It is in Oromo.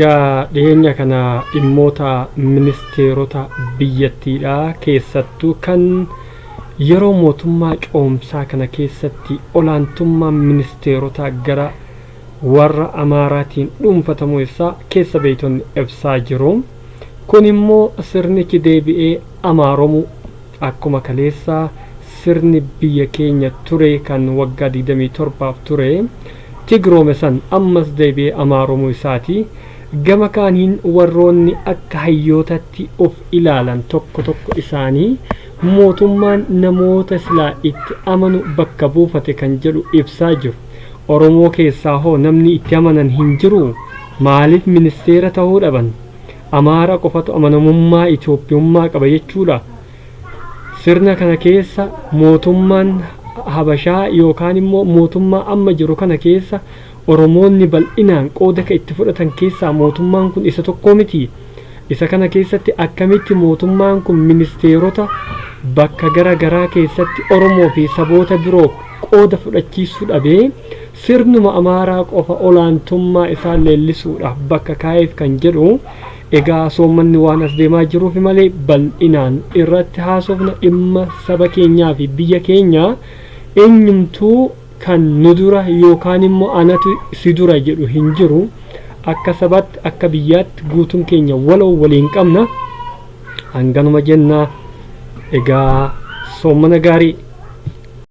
Egaa dhiyeenya kana dhimmoota ministeerota biyyattiidha keessattuu kan yeroo mootummaa coomsaa kana keessatti olaantummaan ministeerotaa gara warra Amaaraatiin dhuunfatamuu isaa keessa beektonni ibsaa jiru. Kun immoo sirnichi deebi'ee amaaromuu akkuma kaleessaa sirni biyya keenya ture kan waggaa 27f ture Tigroome san ammas deebi'ee amaaromuu isaati. Gama kaaniin warroonni akka hayyootatti of ilaalan tokko tokko isaanii mootummaan namoota silaa itti amanu bakka buufate kan jedhu ibsaa jiru. Oromoo keessaa hoo namni itti amanan hin jiruu? Maaliif ministeera tahuu dhaban? Amaara qofatu amanamummaa Itoophiyummaa qaba jechuudha? Sirna kana keessa mootummaan Habashaa yookaan immoo mootummaa amma jiru kana keessa Oromoonni bal'inaan qooda ka itti fudhatan keessaa mootummaan kun isa tokkoo mitii? Isa kana keessatti akkamitti mootummaan kun ministeerota bakka gara garaa keessatti Oromoo fi saboota biroo qooda fudhachiisuu dhabee sirnuma Amaaraa qofa olaantummaa isaa leellisuudhaaf bakka kaa'eef kan jedhu egaa soommanni waan as deemaa jiruufi malee bal'inaan irratti haasofna. Dhimma saba keenyaa fi biyya keenyaa eenyumtuu kan nu dura yookaan immoo anatu si dura jedhu hin jiru. Akka sabaatti, akka biyyaatti guutuun keenya waloo waliin qabna. Hanganuma jenna. Egaa soommana gaarii.